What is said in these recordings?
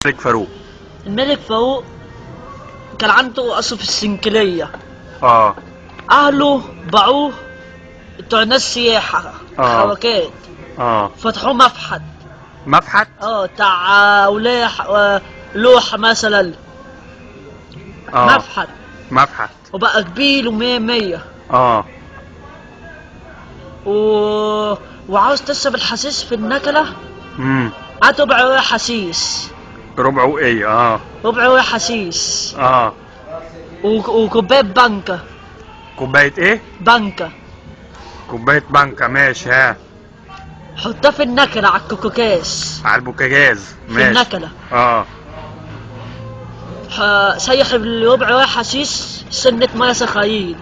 الملك فاروق. الملك فاروق كان عنده قصر في السنكلية. اهله باعوه بتوع ناس سياحة. حركات. فتحوه مفحت. مفحت؟ بتاع ولاح لوحة مثلا. مفحت. مفحت وبقى كبير ومية مية. وعاوز تشرب الحشيش في النكلة. هات ربع وقية حشيش. ربع وقية. ربع وقية حشيش. وكوباية بنكة. كوباية ايه؟ بنكة. كوباية بنكة، ماشي. ها، حطها في النكلة على الكوكاز. على البوكاجاز، ماشي. في النكلة. سيح الربع وقية حشيش سنة مية سخايين.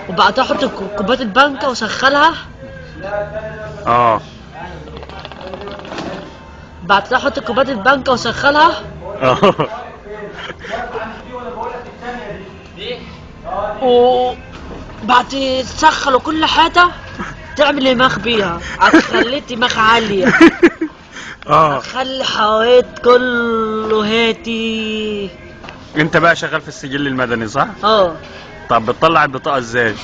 وبعدها حط كوباية البنكة وسخنها. بعدها حط كوباية البنكة وسخنها. وبعد تسخن وكل حاجة تعمل دماغ بيها، هتخلي دماغ عالية. هتخلي حواليك كله هاتي. انت بقى شغال في السجل المدني صح؟ طب بتطلع البطاقة ازاي؟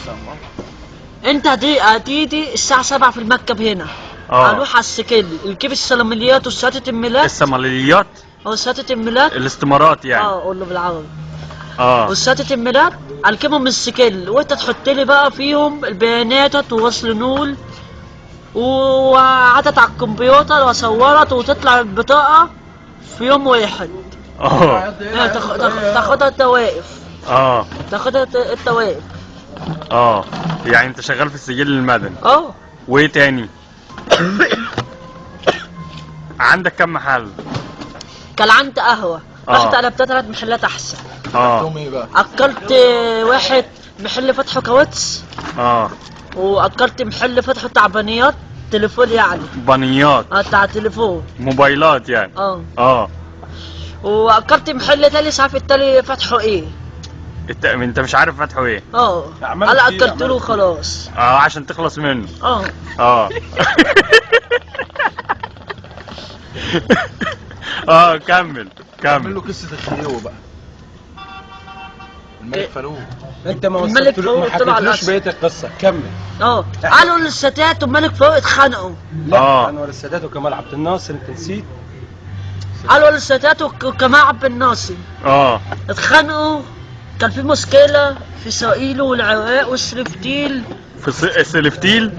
انت هتيجي الساعة 7 في المكتب هنا. هنروح على السكيل، نجيب السلمليات وشهادة الميلاد. السمليات؟ شهادة الميلاد. الاستمارات يعني. قول له بالعربي. وشهادة الميلاد هنجيبهم من السكيل، وانت تحط لي بقى فيهم البيانات ووصل نول وعدت على الكمبيوتر وصورت وتطلع البطاقة في يوم واحد. تاخدها انت واقف. تاخدها انت واقف. يعني انت شغال في السجل المدني. وايه تاني؟ عندك كم محل؟ كان عندي قهوة. رحت قلبتها 3 محلات احسن. ايه بقى؟ اكلت واحد محل فتحه كاوتش. واكلت محل فتحه تعبانيات تليفون يعني. بانيات. بتاع تليفون. موبايلات يعني. واكلت محل تاني مش عارف التاني فتحه ايه. انت مش عارف فتحه ايه؟ انا اكلت له وخلاص. عشان تخلص منه. كمل كمل له قصة الخديوي بقى. الملك فاروق. انت ما وصلتلوش، ما حكيتلوش بقية القصة، كمل. قالوا للسادات والملك فاروق اتخانقوا. لا، انور السادات وكمال عبد الناصر، انت نسيت. قالوا للسادات وكمال عبد الناصر. اتخانقوا، كان في مشكلة في اسرائيل والعراق والسلفتيل. في السلفتيل؟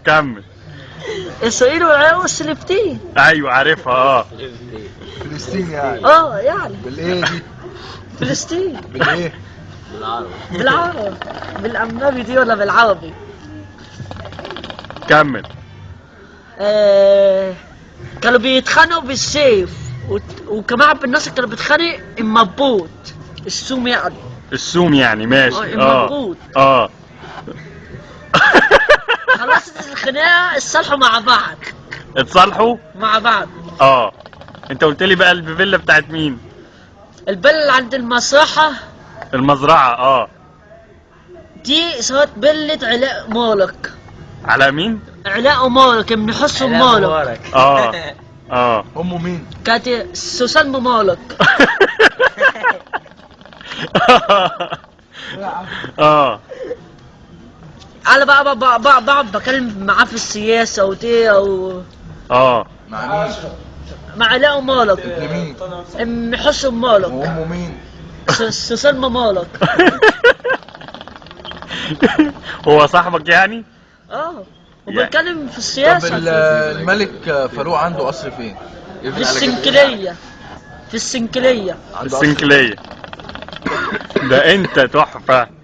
كمل. اسرائيل والعراق والسلفتيل. ايوه عارفها. فلسطين يعني. يعني بالايه دي؟ فلسطين بالايه؟ بالعربي. بالعربي بالأمنبي دي ولا بالعربي؟ كمل. كانوا بيتخانقوا بالسيف، وكمان عبد الناصر كانوا بيتخانق المبوط السوم يعني. السوم يعني، ماشي. المبوط. خلصت الخناقة اتصالحوا مع بعض. اتصالحوا؟ مع بعض. انت قلت لي بقى الفيلا بتاعت مين؟ البلة عند المسرحة. المزرعة. دي صارت بلة علاء مالك. علاء مين؟ علاء مالك ابن حسن مالك. امه مين؟ كانت سوسن مالك. انا بقى بقعد بكلم معاه في السياسة ودي او مع مين؟ مع علاء مالك. ابن مين؟ ام حسن مالك. وامه مين؟ سلمى مالك. هو صاحبك يعني؟ وبتكلم في السياسة. طب الملك فاروق عنده قصر فين؟ في السنكلية. في السنكلية. السنكلية. ده انت تحفة.